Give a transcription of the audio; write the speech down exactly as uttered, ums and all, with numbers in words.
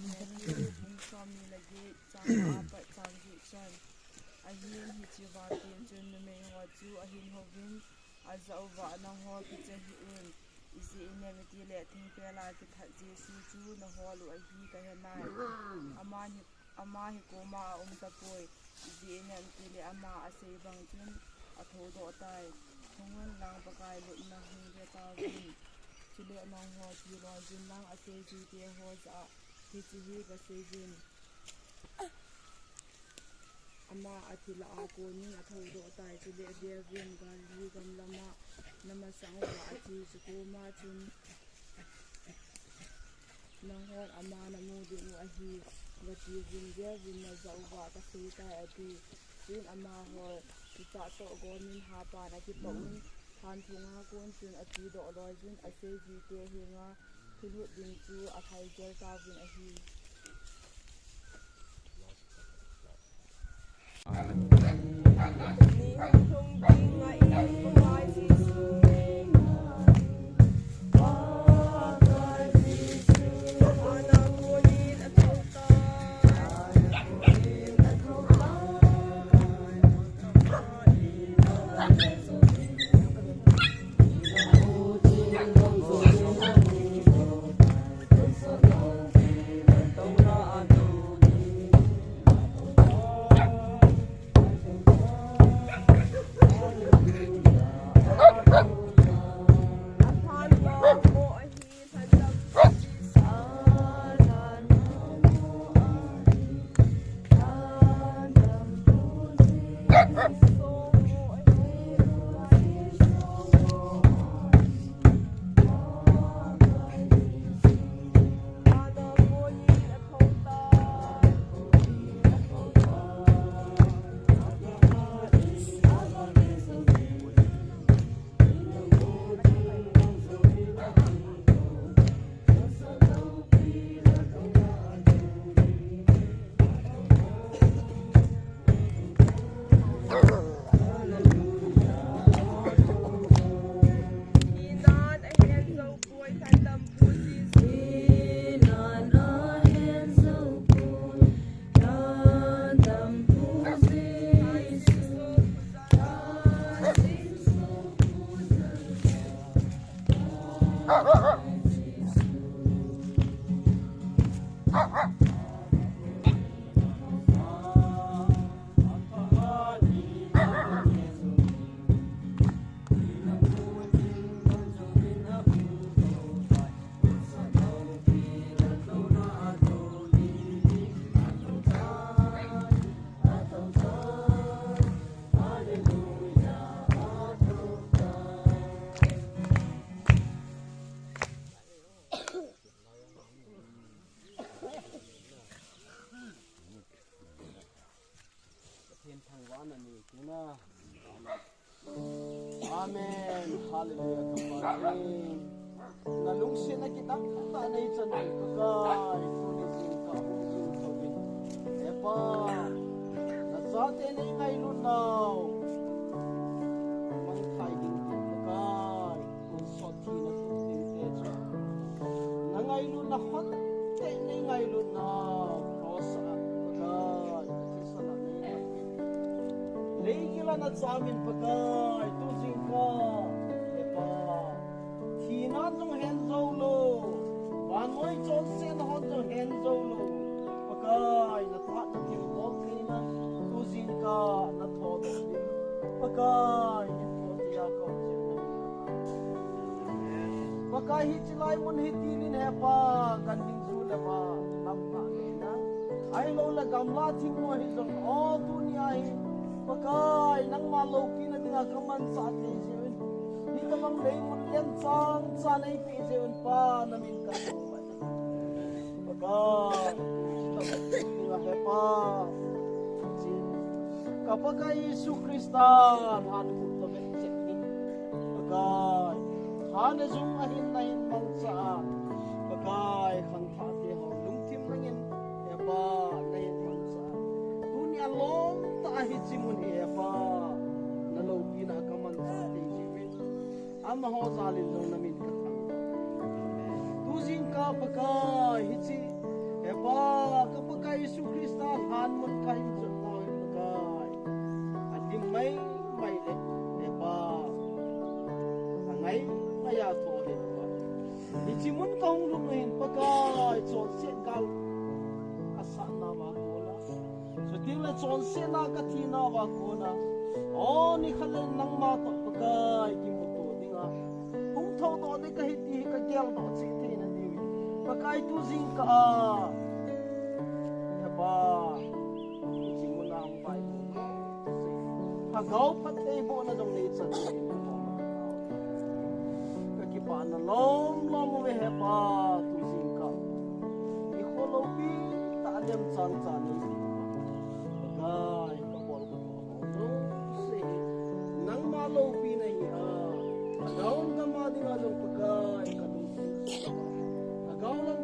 Matthew bung somni le get, chang nga apat chang get chan. Ahin hiche vang tin chun numei ho chu ahin houvin, ajah uva, nangho kicha hih un, ijeh inem itile thingpel a kithat Jesu chu nahol u ahi kahenai. Aman hi, ama hi koma aum tapoi, ijeh inem itile ama asei bang chun athoudoh tai. Hung un lang, Pakai lupna hung ve tauvin. Chule nangho tilou jin lang, asei jui te ho jah a hiche hi gasei jin. Ama athi lah a konin athoudoh tai, chule aveuvin Galilee gam lama namasang uva ache chu koma chun, nanghon ama namu ding u ahi, gati jin veuvin, najah uva kasei tai, ati. Chuin amaho kichat toh gomin hapan akipah un, thanthunga kon chun achedoh loi jin, asei jui te henga thulhut ding chu aphai jel tauvin ahi. Pathen thangvahna nei tina. Amen. Hallelujah. Ka Pathen. Na lungsetna kidang tah nei chan Pakai. Tuni jingkah hung jing thou in. He Pa. Na chate nei ngailut nau. Mangthai ding tin Pakai. Tonsot thina tup ding te chu. Na ngailutna hon te nei ngailutna. Cross a Pakai. Thisa na nei ngailutna. Leigil a na chamin Pakai. Tu jingkah. He Pa. Thina jong hen jou lou. Vannoi chonsetna hon jong hen jou lou. Pakai. Na thahatna thilbol theina. Tu jingkah. Na thodoh ding. Pakai. Hin thot dia kau jing. Pakai hiche lai mun hi tilin He Pa, kan ding ju le va, lam na le na. Ahilou le gamla thingmo hi jong, o tunia hi. Pakai, nangma loupina dinga ka manchah thei jeh un. Hitabang lei mun len chang chan nei pe jeh un Pa, na min kan Ka Pakai Jesu Christa, lhan khut ka vet chet in. Pakai, lhan le jung ahin nahin mangcha a. Pakai, khangthahte ho lungthim nangin, He Pa, nahin mangcha a. Tuni a lom tah a hiche mun hi, He Pa, na loupina ka mangcha thei jiuvin. Amaho jal in jong na min ka thangvah. Tu jingkah Pakai hiche, He Pa, ka Pakai Jesu Christa lhan mun ka hin jot nau hi Pakai, adim maimai le, He Pa, angai ngai a tho He Pa. Hiche mun ka hung lut u hin Pakai, chonset gal ka sah nauva kona, chutengle chonsetna ka thi nauva kona, o, nikhat le nangma toh Pakai kimuto dinga hung thoudoh ding kahi ti hi ka geldoh cheh theina diuvin, Pakai, tu jingkah a, He Pa, hiche mun a hung vaihom, lhagao phattheibohna jong neichan, ka kipana lom lom uve He Pa, tu jingkah nikho loupi tah a lemchang cha nei ding uva, Pakai, ka bol ka tho ho jouse hi nangma loupina hi a, lhagao gam a dinga jong Pakai, ka lungthim sung uva, lhagao lam